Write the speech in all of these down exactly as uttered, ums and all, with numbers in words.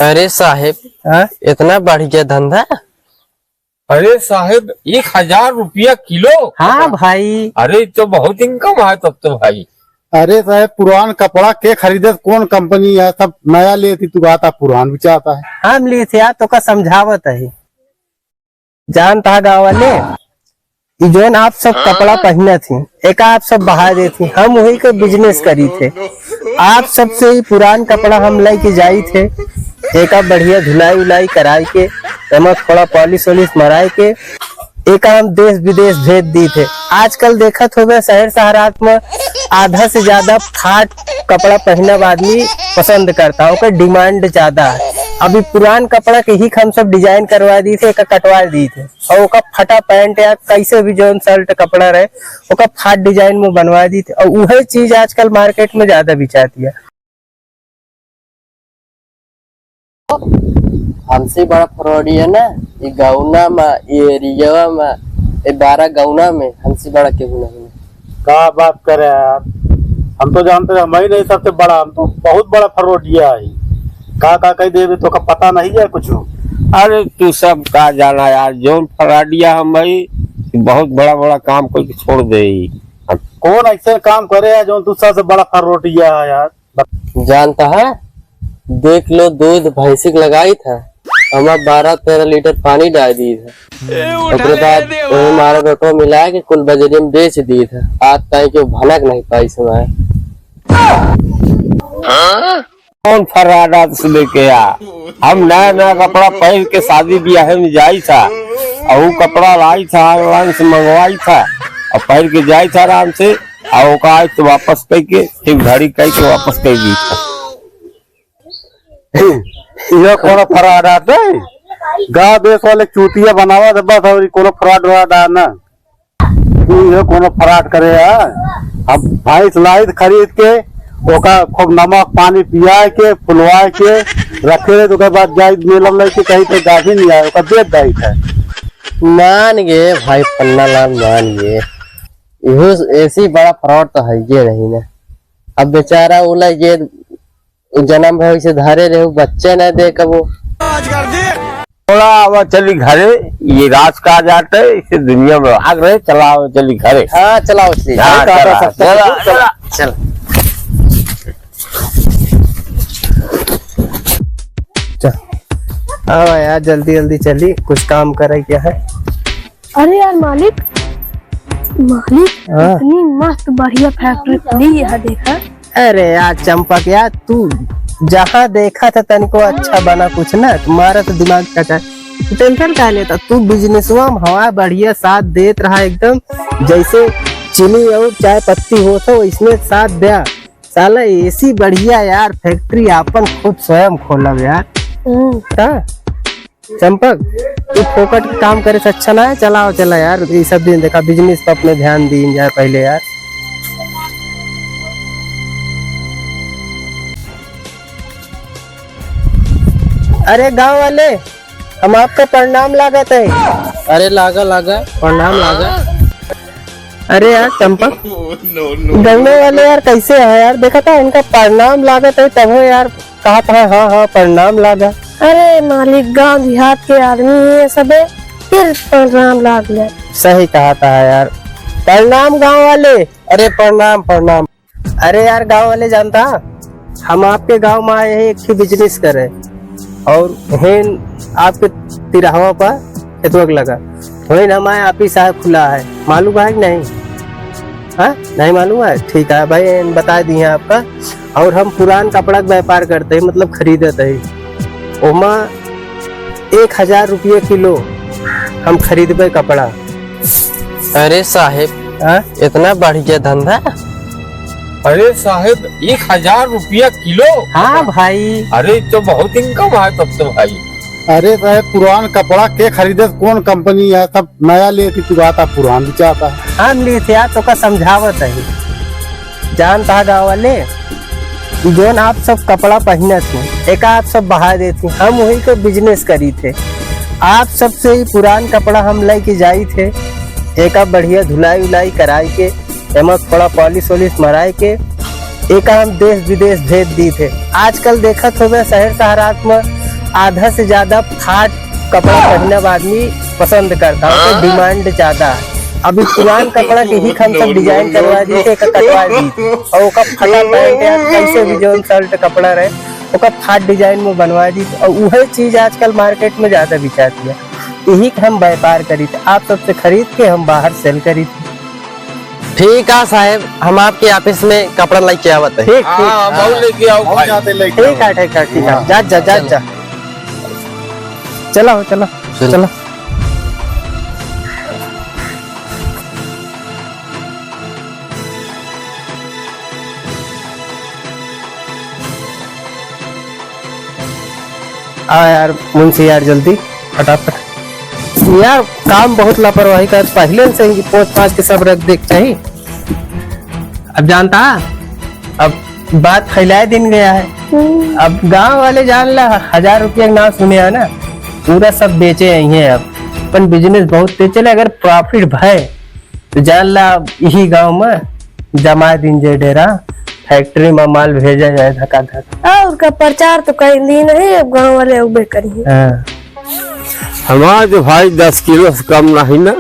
अरे साहेब, हाँ? इतना बढ़ गया धंधा? अरे साहेब, एक हजार रुपया किलो? हाँ भाई। अरे, तो बहुत income है तब तो भाई। अरे साहेब, पुरान कपड़ा के खरीदे, कौन कंपनी है, सब नया लेती, तू कहता पुरान बेचाता है। हम लेते यार, तोका समझावत है। जानता है गाँव वाले, ई जौन आप सब कपड़ा पहिनत ही, एका आप सब बहा देत ही, हम वही के business करी थे। आप सबसे ही पुरान कपड़ा हम लेके जाई थे, एका बढ़िया धुलाई उलाई कराई के, एमा थोड़ा polish वॉलिश मराई के, एका हम देश विदेश भेज दी थे। आजकल देखत होबे शहर शहरात में आधा से ज्यादा फाट कपड़ा पहिनब आदमी पसंद करता, ओकर demand ज्यादा है। अभी पुरान कपड़ा के ही हम सब design करवा दी थे, एका कटवा दी थे। और ओका फटा पैंट या कैसे भी जौन शर्ट कपड़ा रहे, ओका फाट design में बनवा दी थे। और उहे चीज आजकल market में ज्यादा बिचाती है। हमसे बड़ा फ्रॉडी है ना, ये गौना में, ये एरिया में, ये बारह गौना में हमसे बड़ा केहू नहीं है। का बात करे यार, हम तो जानते हैं, हम ही नहीं सबसे बड़ा, हम तो बहुत बड़ा फरोडिया है। का का कह देवे तो का पता नहीं है कुछ। अरे तू सब का जाना यार, जौन फराडिया हम भाई बहुत बड़ा बड़ा काम करके छोड़ दे। कौन ऐसे काम करे है जौन तू सबसे बड़ा फरोडिया है यार? जानता है, देख लो, दूध भैंसी के लगाई था, हमार बारह तेरह लीटर पानी डाल दी था। ओकरे बाद वही मारा बेटवा मिला के कुल बजरिया में बेच दी था। आज ताई के भनक नहीं पाई समय। कौन फराडा से लेके आ? हम नया नया कपड़ा पहन के शादी ब्याह में जाई था, और वो कपड़ा लाई था, online से मंगवाई था, और पहन के जाई था आराम से, और ओका आज तो वापस करके, फिर घड़ी करके वापस कर दी था। ये कोनो फराड आते? गाँव देश वाले चूतिया बनावा दे बस, और कोनो फराड वराड आ ना। तू ये कोनो फराड करे है? हम भैंस लाइत खरीद के, ओका खूब नमक पानी पिया के, फुलवा के रखे रहे, तो ओकर बाद जाई मेला में लेके कहीं पे गाभी नहीं आए, ओका देख जाई है। मान गए भाई पन्ना लाल, मान गए। इहो ऐसी बड़ा फराड तो है ये नहीं ना। अब बेचारा उला ये जन्म भर से धरे रहे, बच्चे न दे कबो। थोड़ा आवा चली घरे, ये राज का जाते, इसे दुनिया में भाग रहे, चला आवा चली घरे। हाँ, चलाओ चली। हाँ, चला, चला, चला, चला। चल। चल। आवा यार, जल्दी जल्दी चली, कुछ काम करे क्या है। अरे यार मालिक, मालिक, हाँ। इतनी मस्त बढ़िया फैक्ट्री खुली है, देखा। अरे यार चंपक यार, तू जहाँ देखा था तनिको अच्छा बना कुछ ना, तुम्हारा तो दिमाग का चाहे। तू tension काहे लेता? तू बिजनेसवा में हवा बढ़िया साथ देत रहा एकदम, जैसे चीनी और चाय पत्ती होत हो, इसमें साथ द्या। साला ऐसी बढ़िया यार फैक्ट्री आपन खुद स्वयं खोलब यार। हम्म। हाँ? चंपक, तू फोकट के काम करे से अच्छा ना है? चलाओ, चला यार, ये सब दिन देखा, बिजनेस पे अपने ध्यान दीन जाए पहले यार। अरे गांव वाले, हम आपका प्रणाम लागत है। अरे लागा, लागा, प्रणाम लागा। अरे यार चंपक, गंगा वाले यार कैसे है यार? देखा था इनका प्रणाम लागत है तब हो यार, कहा था हाँ हाँ प्रणाम लागा। अरे मालिक, गांव देहात के आदमी ही है सबे, फिर प्रणाम लाग ले। सही कहा था यार, प्रणाम गांव वाले। अरे प्रणाम प्रणाम। अरे यार गांव वाले जानता, हम आपके गांव में आए हैं एक ही बिजनेस करे और हेन आपके तिरहवा पर खेतवा के लगा, वहीं हमारे आप ही साहब खुला है, मालूम है कि नहीं? हाँ, नहीं मालूम है? ठीक है भाई, हम बता दिए आपका। और हम पुरान कपड़ा के व्यापार करते हैं, मतलब खरीदते हैं। ओमा एक हजार रुपये किलो हम खरीदबे कपड़ा। अरे साहेब, हाँ? इतना बढ़िया धंधा? अरे साहेब, एक हजार रुपया किलो? हाँ भाई। अरे, तो बहुत income है तब तो भाई। अरे साहेब, पुरान कपड़ा के खरीदे, कौन कंपनी है, सब नया लेती तू बात, आप पुरान बेचाता है। हम लेते यार, तोका समझावत है। जानता है गाँव वाले, ई जौन आप सब कपड़ा पहिनत ही, एका आप सब बहा देत ही, हम वही के बिजनेस करी थे। आप सबसे ही पुरान कपड़ा हम लेके जाई थे, एका बढ़िया धुलाई उलाई कराई के, एमा थोड़ा पॉलिश वॉलिश मराई के, एका हम देश विदेश भेज दीत है। आजकल देखत होबे शहर शहरात में आधा से ज्यादा फाट कपड़ा पहनब आदमी पसंद करता, ओकर demand ज्यादा है। अभी पुरान कपड़ा के ही हम सब design करवा दीत है, एका कटवा दीत है। और ओका फटा पैंट या कैसे भी जौन shirt कपड़ा रहे, ओका फाट design में बनवा दीत है। और उहे चीज आजकल market में ज्यादा बिचात है। यही के हम व्यापार करीत, आप सबसे खरीद के हम बाहर sell करीत। ठीक है साहेब, हम आपके office में कपड़ा लेके आवत है। ठीक, हाँ, ठीक। हाँ, बहुत लेके आओ बहुत भाई। ज्यादा लेके ठीक आओ। है, ठीक है, ठीक है। हाँ। जा, जा, जा, चलो। जा। चलो, चलो, चलो। चलो। आ यार मुंशी यार, जल्दी फटाफट। यार काम बहुत लापरवाही कर, पहले से ही पोंछ पाछ के सब रख दे के चाही। अब जानता, अब बात फैलाए दिन गया है। हम्म। अब गांव वाले जान ला, हजार रुपया के नाम सुने है ना, पूरा सब बेचे आई हैं। अब अपन business बहुत तेज चले, अगर profit भय तो जान ला, यही गांव में जमा दिन जे डेरा, factory में माल भेजा जाए धका धक। और का प्रचार तो कई दिन है, अब गांव वाले अउबे करिए। हाँ। हमार तो भाई दस किलो से कम नहीं ना।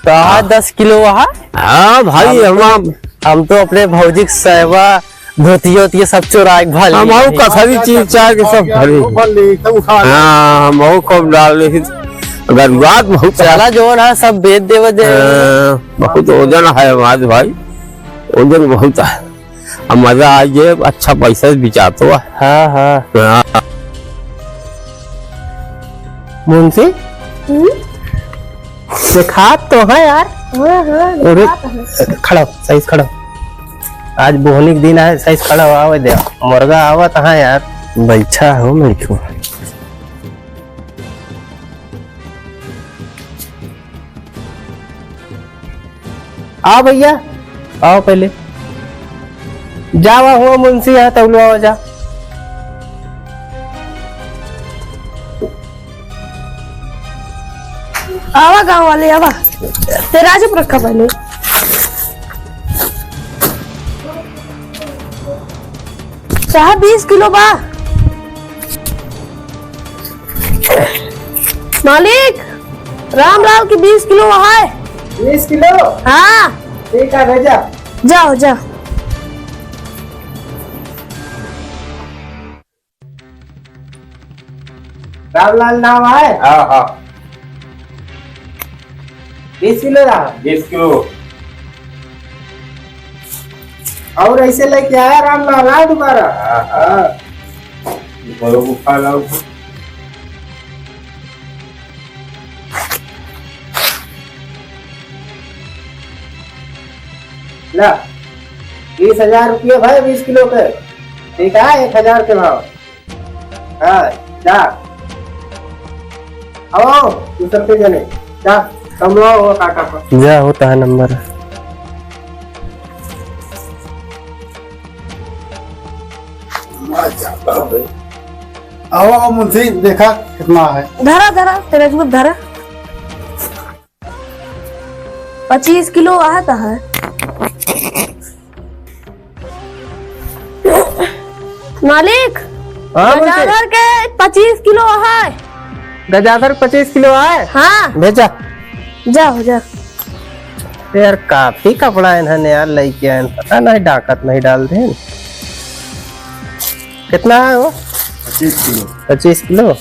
कहा हाँ। दस किलो वहा? हाँ भाई, हम तो, हमार हम तो अपने भौजी के सेवा धोतिया ओतिया सब चोराए के भाल हम ली। और कथरी चीज चाह के सब भरी। हाँ, हम और कम डाल रही। अगर बात बहुत चला जौन है सब बेच देवे दे। हाँ, बहुत वजन है हमारे भाई, वजन बहुत है। अब मजा आ जाए, अच्छा पैसा बिचातो है। हाँ, हाँ। हाँ। मुंशी? हम्म? देखात तो है यार। हाँ, हाँ, अरे, देखात है। खड़ा हो, सही से खड़ा हो। आज बोहनी के दिन है, सही से खड़ा हो, आवे दे। मुर्गा आवत है यार। बैठा हो, बैठो। आओ भैया, आओ पहले। जावा हुआ मुंशी यहाँ तौलवा हो जा। आवा गाँव वाले, आवा। तेरा चुप रखा पहले। चाहे बीस किलो बा। मालिक, रामलाल की बीस किलो है। बीस किलो? हाँ। ठीक है, भेजा। जाओ, जाओ। रामलाल नाम है? हाँ, हाँ। बीस किलो रहा? बीस किलो। और ऐसे लेके आया रामलाल, आ दोबारा। हाँ, हाँ। हाँ। बड़ो को खा लाओ। ला, बीस हजार रुपये भाई, बीस किलो के। ठीक है, एक हजार के भाव। हाँ, जा। आओ, दूसर के जने। जा, कमवा हो काका को। जा, होता है नंबर। आओ, आओ मुंशी, देखा कितना है। धरा, धरा, तेरा जूत धरा। पच्चीस किलो आहत है। मालिक, हाँ, मुंशी। गजाधर के पच्चीस किलो है। गजाधर पच्चीस किलो है? हाँ। भेजा। जाओ, जा। यार, काफी कपड़ा इन्हन यार लइके आएन, पता नहीं डाकत नहीं डाल देन। कितना है वो? पच्चीस किलो। पच्चीस किलो?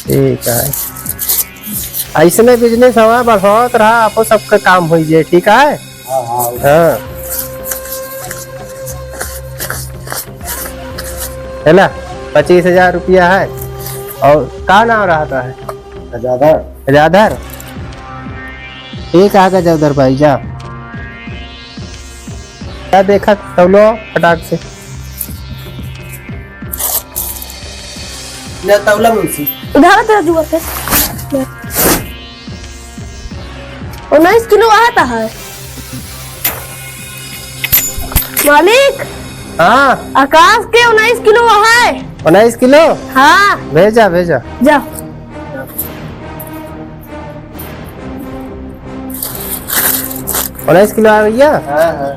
ठीक है। ऐसने business हवा बढ़ावत रहा, आपो सबका काम होई जाए, ठीक है? हाँ, हाँ। हाँ। है ना, पच्चीस हजार रुपया है। और का नाम रहता है? गजाधर। गजाधर? ठीक है, गजाधर भाई, जा। क्या देखा, तौलो फटाक से। ले तौला मुंशी। उधार तो जुआ थे। उन्नीस किलो आहत है। मालिक। हाँ। आकाश के उन्नीस किलो है। उन्नीस किलो? हाँ। भेजा, भेजा। जा। उन्नीस किलो आ भैया? हाँ, हाँ।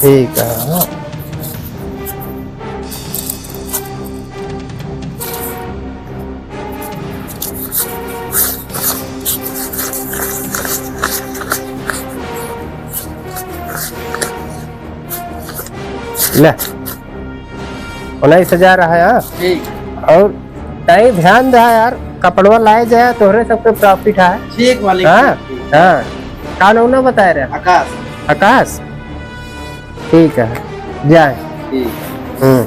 ठीक है। ले, उन्नीस हजार है, हाँ? ठीक। और तई ध्यान दे यार, कपड़वा लाए जाए, तोहरे सबके profit है। ठीक मालिक, हाँ, ठीक, ठीक। हाँ। का नाम ना बताए रहे? आकाश। आकाश? ठीक है, जाए। ठीक। हम्म।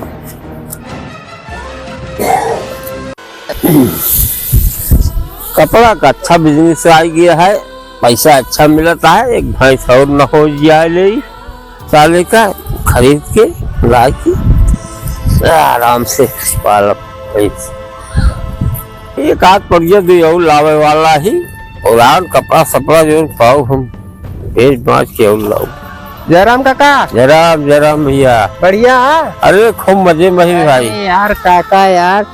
कपड़ा का अच्छा business आ गया है, पैसा अच्छा मिलता है, एक भैंस और न हो जाए ले। साले का खरीद के ला के आराम से पालब भैंस। एक आध परिया दे और लावे वाला ही, और आन कपड़ा सपड़ा जो पाओ हम बेच बांच के और लाओ। जयराम काका। जयराम, जयराम भैया। बढ़िया है? अरे खूब मजे में ही भाई। अरे यार काका यार,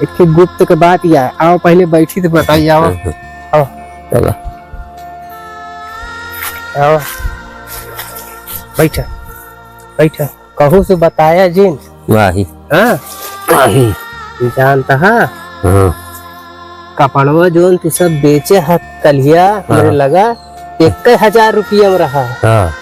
एक ठे गुप्त के बात यार, आओ पहले बैठी तो बताइए, आओ। हम्म। आओ। चला। आओ। बैठा, बैठा। कहू से बताया जिन। नाही। हाँ? नाही। जानता है? हाँ। कपड़वा जोन तू सब बेचे है कलिया, हाँ। मेरे लगा, एक हजार रुपया में रहा। हाँ।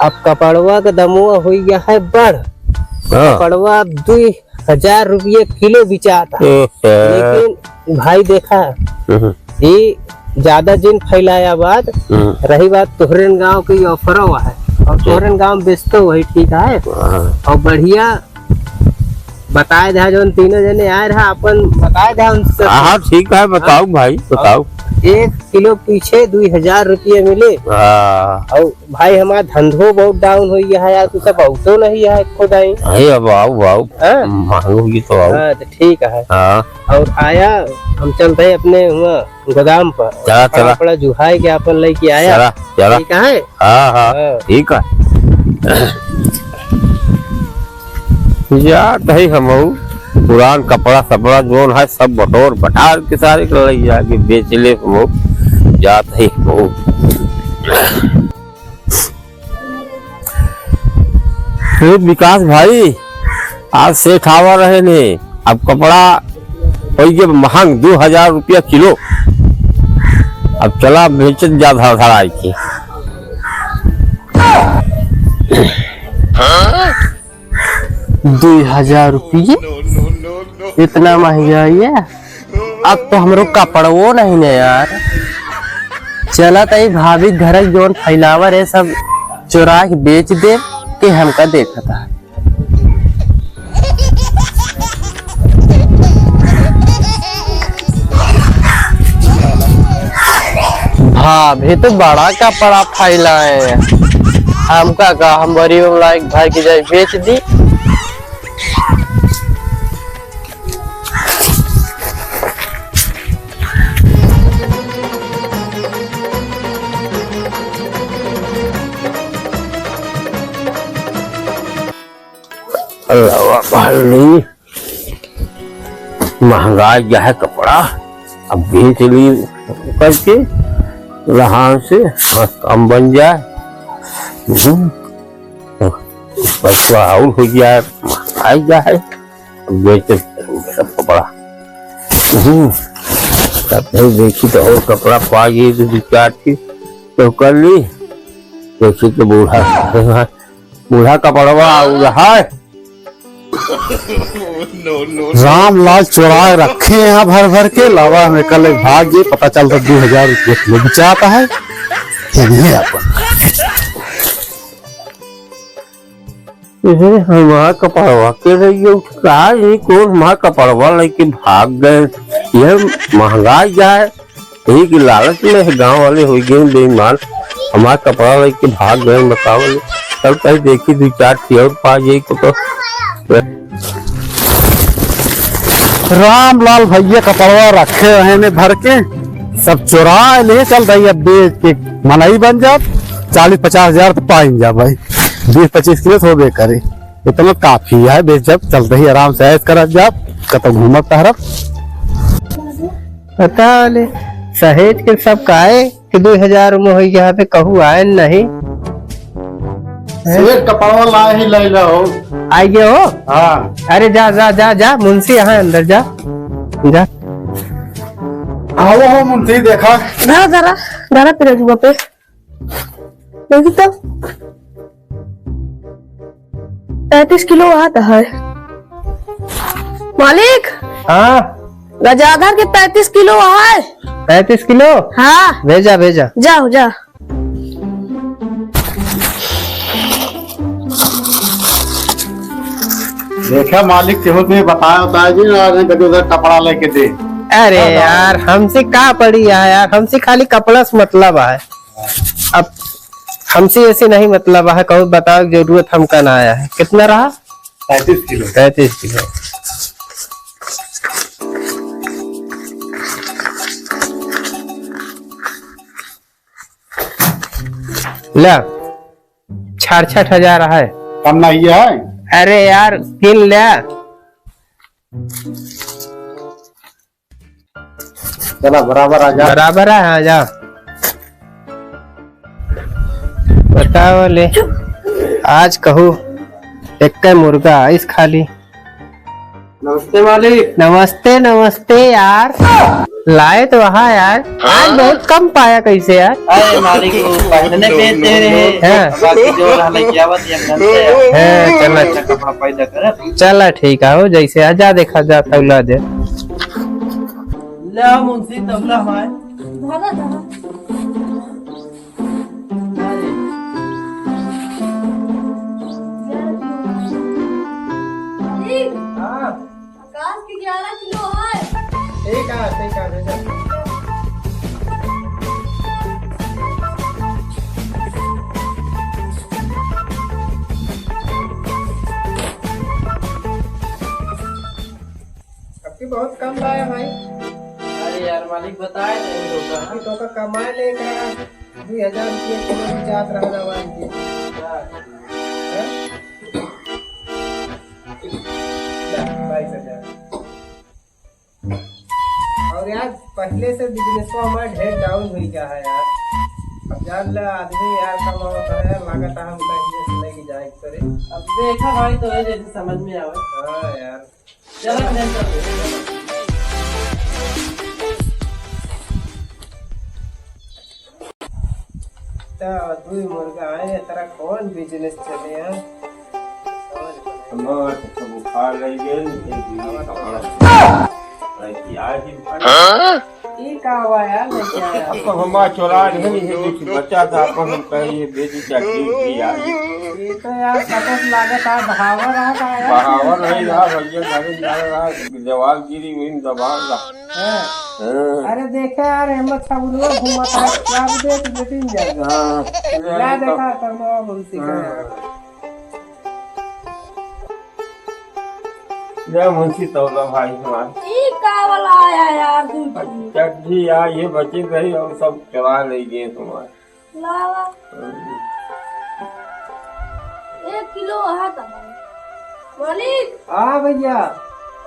अब कपड़वा का दमवा हो गया है बढ़। हाँ। कपड़वा अब दुई हजार रुपये किलो बिचाता। ओहो। लेकिन भाई देखा, हम्म। ये ज्यादा जिन फैलाया बात, हम्म। रही बात तोहरेन गांव की offer हुआ है, और हम्म। तोहरेन गांव बेचतो वही ठीक है। हाँ। और बढ़िया बताए दे, जोन तीनों जने आए रहा, अपन बताए दे उनसे। हाँ, हाँ, ठीक है, बताओ हाँ। भाई, बताओ। एक किलो पीछे दुई हजार रुपये मिले। हाँ। और भाई, हमारा धंधो बहुत down हो गया है यार, तू सब auto नहीं है खुद आई। अरे अब आओ, आओ। हाँ? मांगोगी तो आओ। हाँ, तो ठीक है। हाँ। और आया, हम चलते हैं अपने हुआ गोदाम पर। चला, चला। कपड़ा जुहाई के अपन लेके आया। चला, चला। ठीक है? हाँ, हाँ, हाँ। ठीक है। जात है हमहू, पुरान कपड़ा सपड़ा जोन है, सब बटोर बटार के सारे के लई जाके बेच ले हमहू। जात है हमहू। हे विकास भाई, आज सेठ आवा रहे ने, अब कपड़ा होई गए महंग, दो हजार रुपया किलो। अब चला बेचत जा धड़ धड़ाई के। दुई हजार रुपये? इतना महंगा है? अब तो हमरो कपड़वो नहीं ने यार। चला तई भाभी घर के जोन फैलावर है सब चोरा के बेच दे के हमका देखता। भाभी तो बड़ा कपड़ा फैलाए। हमका का, हम बड़ी लायक भर के जाए बेच दी। अल्लाह भाई, महंगा गया है कपड़ा, अब बेच ली करके लहान से, बस काम बन जाए। हम्म, पैसा और हो जाए, महंगा गया है, अब बेच सब कपड़ा। हम्म, तब फिर देखी तो और कपड़ा पा गई, दो चार चीज तो कर ली। देखी तो बूढ़ा, बूढ़ा कपड़वा और है। रामलाल चोराए रखे हैं भर भर के, लावा हमें कल एक भाग ये पता चलता दो हजार रुपये किलो बिचाता है। ये नहीं है अपन। ये हमार कपड़वा के रहिए उठका, ये कौन हमार कपड़वा लेके भाग गए? ये महंगा जाए, यही के लालच में गांव वाले हो गए बेईमान, हमार कपड़ा लेके भाग गए। बताओ, चल कहीं देखी दो चार ठे और पा जाई को तो। रामलाल भैया कपड़वा रखे रहे ने भर के, सब चोरा ले चल रही, अब बेच के मनई बन जात, चालीस पचास हजार तो पाइन जा भाई, बीस पच्चीस किलो तो होबे करे। इतना काफी है, बेच जब चलते ही आराम से ऐश करत जाब, कतौ घूमत टहरब। पता ले, सहेज के सब काहे कि दो हजार में होई गया, पे कहू आए नहीं। सेठ कपड़वा लाए ही ले लो। आइए हो? हाँ। अरे जा, जा, जा, जा, मुंशी यहाँ अंदर जा, जा। आओ हो मुंशी, देखा। धरा, धरा, धरा तेरे जुआ पे। देखी तो। पैंतीस किलो आत है। मालिक, हाँ। गजाधर के पैंतीस किलो है। पैंतीस किलो? हाँ। भेजा, भेजा। जाओ, जा। देखा मालिक, केहू से बताया, बताया जी ना, आज कभी उधर कपड़ा लेके दे। अरे हाँ, हाँ। यार, हमसे का पड़ी है यार, हमसे खाली कपड़ा से मतलब है। अब हमसे ऐसे नहीं मतलब है, कहूँ बताओ, जरूरत हमका ना आया है। कितना रहा? पैंतीस किलो। पैंतीस किलो। ले, छठ छठ हजार है। कम नहीं है। अरे यार, गिन ले। चला, बराबर आ जा। बराबर है, आ जा। बताओ ले, आज कहू एक मुर्गा आइस खाली। नमस्ते मालिक। नमस्ते, नमस्ते यार। लाए तो वहाँ यार, आज बहुत कम पाया, कैसे यार? अरे मालिक, वो पहले बेचते रहे। हाँ। बाकी जो रहल है, क्या बात, ये अंदर से यार। हाँ, चला। अच्छा कपड़ा पैदा करे। चला, ठीक है, हो जैसे आ जा, देखा जा, तौला दे। ले आओ मुंशी, तौला हमारे। धरा, धरा। अरे। मालिक, हाँ। आकाश के ग्यारह किलो है। ठीक है, ठीक है, भेजा। अब की बहुत कम लाया भाई। अरे यार, मालिक बताए नहीं होगा। अभी तो का कमाए लेकर आ, दो हजार रुपये किलो में जात रहा दवाई के। अच्छा। हैं? ले, बाईस हजार। और यार, पहले से बिजनेस हमारा ढेर डाउन हो गया है यार। अब जान ले, आदमी यार कमावत है यार, लागत है हम बिजनेस लेके जाए करे। अब देखा भाई, तो ये जैसे समझ में आवे। हाँ यार। चला, चला, चला। तो दुई मुर्गा आए, तेरा कौन बिजनेस चले हैं? हमार तो सब उखाड़ ले गए, एक भी कपड़ा। लड़की आए थी। हाँ? ई का हुआ यार, लड़की आया? अब तो हमार चोरा नहीं है, ये कुछ बच्चा था, अपन हम कहे ये बेटी का गिर गई यार। ये तो यार, कपस लागत है, बहावर रहा था यार। बहावर नहीं रहा, भैया, घरे जा रहा, जवाब गिरी, वही दबाव रहा। हाँ। हाँ। अरे देखा यार, हम छबुलवा घूमत है, क्या देख लेटिन जाएगा। हाँ। क्या देखा, करनो मुंशी का यार। जय मुंशी तौला भाई हमार। ई का वाला आया यार, दूध पी। चड्ढी यार, ये बची रही और सब चला ले गए तुम्हारे। लावा। एक किलो आहा था भाई। मालिक। हाँ भैया।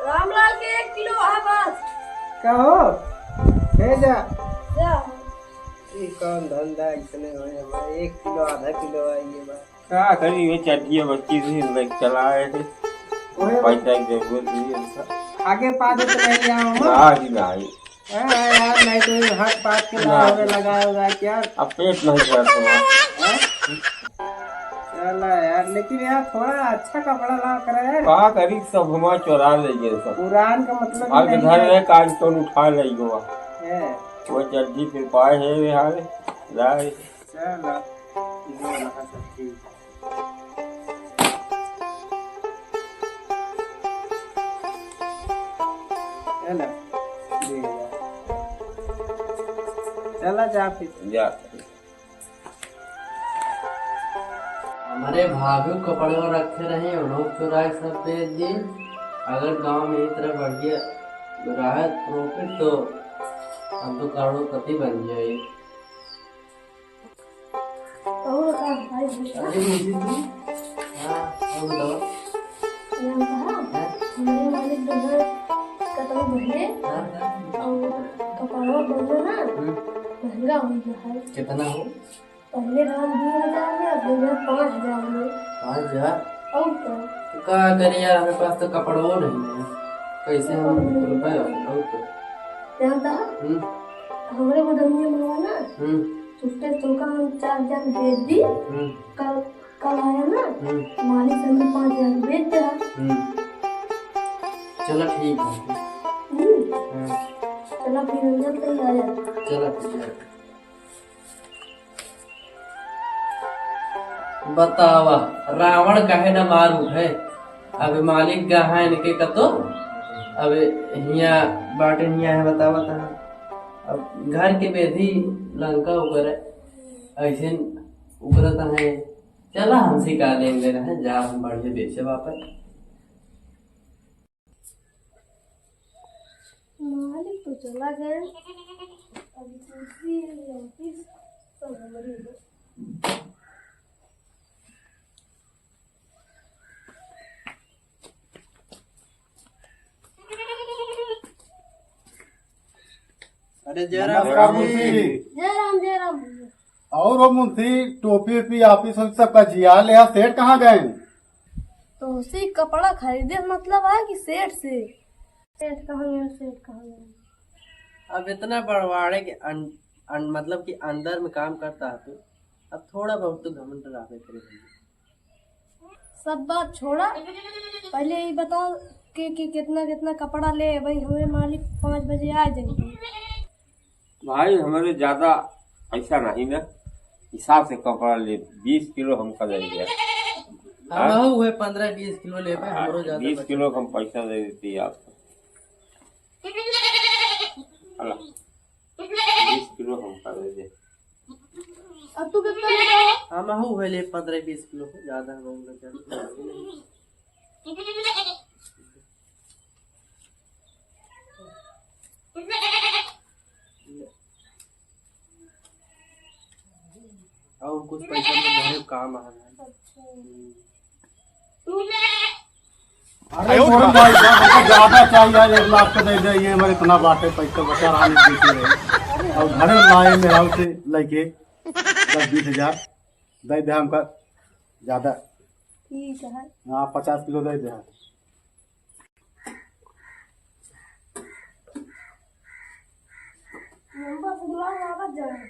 रामलाल के एक किलो आहा बस। कहो? भेजा। जा। ये कौन धंधा इसने होए हमारे? एक किलो, आधा किलो आई है बस। का करी, ये चड्ढिया बच्ची से लेके चला आए थे। ओए। पैसा की जरूरत नहीं है ऐसा। आगे पा देते नहीं आओ हम। ना जी, नहीं। हाँ, हाँ, यार, नहीं तो ये हाथ पाथ के ना। ना होवे लगा होगा क्या? अब पेट नहीं भरत हमारा। हाँ? चला यार, लेकिन यार, थोड़ा अच्छा कपड़ा ला कर यार। का करी, सब हमारा चोरा ले गए सब। पुरान का मतलब आज नहीं घर है। में काज तो उठा ले गवा। है। वो चड्ढी फिर पाए है यार, लाए। चला, ये वाला है सब ठीक। चला, दे यार। चला जा फिर। जा। हमारे भाभी कपड़वा रखे रहे, वो लोग चुराए सब बेच दिए। अगर गांव में इस तरह बढ़िया रहे profit तो हम तो करोड़पति बन जाए। और का भाई जी? अरे मुंशी जी। हाँ, और बताओ। ये हम कहा, हाँ? हमारे मालिक दोनों कतौ भइले हाँ, हाँ। और कपड़वा दोनों ना हम्म। महंगा हो गया है। कितना हो? पहले दाम दो हजार में, अब दे दे पाँच हजार में। पाँच हजार? और का? तो का करी यार, हमारे पास तो कपड़वो नहीं है, कैसे हम रुपए और तो। जानता है? हम्म। हमारे गोदाम में हुआ ना, हम्म। छुट्टे तुमका हम चार हजार दे दी, हम्म। कल कल आया ना, हम्म। मालिक से हमके पाँच हजार बेच दे। हम्म। चला ठीक है। हम्म। हाँ। चला फिर हम जब तक आ जाए। चला ठीक है। बतावा, रावण काहे न मार उठे? अब मालिक गा है इनके कतो, अब हिया बाटे हिया है, बतावा ता। अब घर के बेधी लंका उगरे, ऐसे उगरत है। चला, हमसे का लेन देन है, जा हम बढ़िया बेचे वापस। मालिक तो चला गए, अब कुर्सी, ऑफिस सब हमरे हो। अरे जय राम नमस्कार जी। मुंशी जी। जय राम, जय राम भैया। और वो मुंशी, टोपी ओपी, ऑफिस ऑफिस सबका जिया ले, सेठ कहाँ गए? तो उसी कपड़ा खरीदे, मतलब है कि सेठ से? सेठ कहाँ गए, सेठ कहाँ गए? अब इतना बड़वाड़े के अन-, अन-, मतलब कि अंदर में काम करता है तू, अब थोड़ा बहुत तो घमंड रहबे करे भैया। सब बात छोड़ा, पहले ये बताओ कि, कि कितना कितना कपड़ा ले भाई, हमें मालिक पाँच बजे आ जाएंगे। भाई, हमारे ज्यादा पैसा नहीं ना, हिसाब से कपड़ा ले, बीस किलो हमका दे दिया। हाँ, हाँ? हाँ, वह पन्द्रह बीस किलो लेबे, हाँ, हमरो ज्यादा बीस बचे। किलो हम पैसा दे देती आपको। हला, बीस किलो हमका दे दे। अब तू कितना लेबे? हम हूँ है ले पन्द्रह बीस किलो, ज्यादा हम लोग का। और कुछ पैसा में घरे काम आ रहा है। अरे मोहन भाई साहब, हमको ज्यादा चाहिए यार, एक लाख तो दे दे, ये हमारे इतना बाटे, पैसा बचा रहा नहीं देते रहे। और घरे लाए मेरा उसे लेके दस बीस हजार दे दे हमका ज्यादा। ठीक है। हाँ, पचास किलो दे दे। लंबा फुलवा लागत जाए।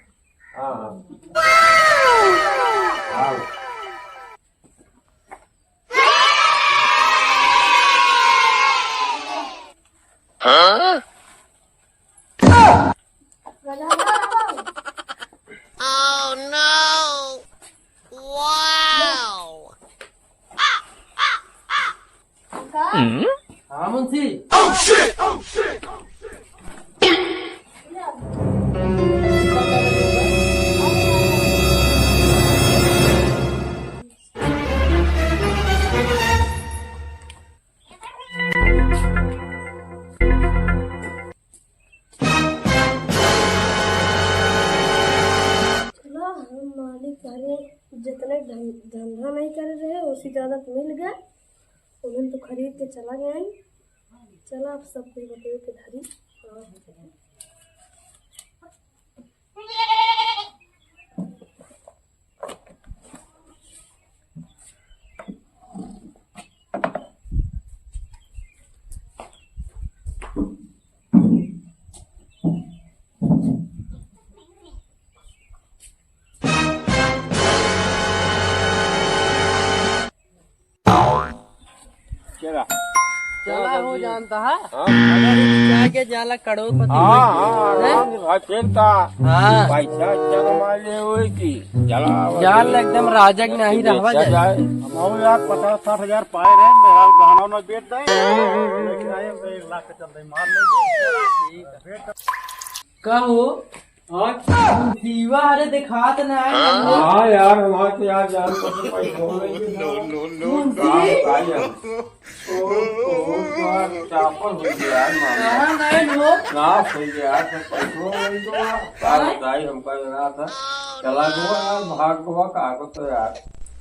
हाँ, हाँ। हाँ। हाँ? Oh no! Wow! हाँ मुंशी। Oh shit! Oh shit! Oh shit! चला, हम मालिक घरे जितने धन-, धंधा नहीं करे रहे, उसी ज्यादा तो मिल गए। उन्हें तो खरीद के चला गए। चला, अब सब कुछ बटोर के धरी। चला। चला हो जानता है। हाँ। अगर ई जाके जाला करोड़पति हाँ, होई हाँ, के, हैं? आराम से भाई फेंकता। हाँ। पैसा अच्छा कमा ले होई की। चला, जान ले एकदम राजा के नहीं रहवा बेचा जाए। जाए। हम यार पचास साठ हजार पाए रहे, मेरा गहना उना बेच दे। लेकिन आए तो एक लाख के चलते मार लेंगे। का हो? हाँ? जीवा, अरे देखात ना है हमको। हाँ यार, हमारे तो यार जान को तो पैसा हो गई। No, no, no, no। मुंशी? हाँ, भाई, हम। ओ, ओ, यार, चापल हो गया यार, मामा। कहाँ गए लोग? नाश हो गया यार, सब पैसा हो गई तो। का हाँ? बताई, हमका लगा था। चला गया यार, भाग गया, का को तो यार।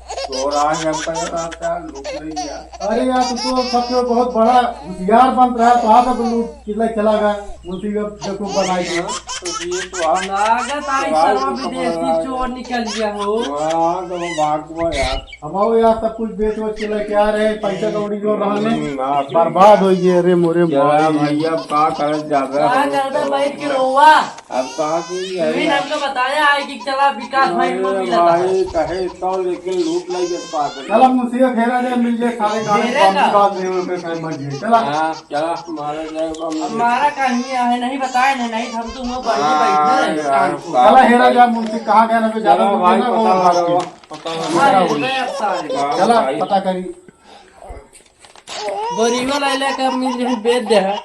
चोर आ गया, हमका लगा था, लूट ले गया। अरे यार, तू तो सबसे बहुत बड़ा होशियार बन रहा है, तो आप तो लूट के ले चला गया। मुंशी का बेवकूफ बनाई के। तो ये तो आप लागत आई तो आप शराब तो विदेशी पकड़ा चोर निकल गया हो। हाँ, तो वो भाग हुआ यार। हमारे यार सब कुछ बेच वेच के लेके आ रहे हैं, पैसा कौड़ी जो रहने हम्म, हाँ, बर्बाद हो गए। अरे मोरे क्या भाई। भाई, अब का करत जाबे का हम करबे तो? बैठ के रोवा? अब कहाँ की तू ही है? हमको बताया है कि चला विकास भाई को अरे मिला था। भाई, कहे तो लेकिन लूट चला मुंशी का घेरा जाए, मिल जाए, सारे गाने हेरे बम का। डाल दे, उनके साथ मर जाए। चला। हाँ, चला, मारा जाए, बम अब मारा का ही है, नहीं बताए, नहीं, नहीं, हम तो वहाँ बड़ी हाँ, बैठे रहे यार, कान को। साहब। चला हेरा जाए मुंशी, कहाँ गए ना, चलो भाई, पता लगाओ, पता हाँ, लगाओ। हेरे गए अब सारे। हाँ, चला, भाई। पता करी। बोरीवा लाइले का मिल जाए, बेच दे है।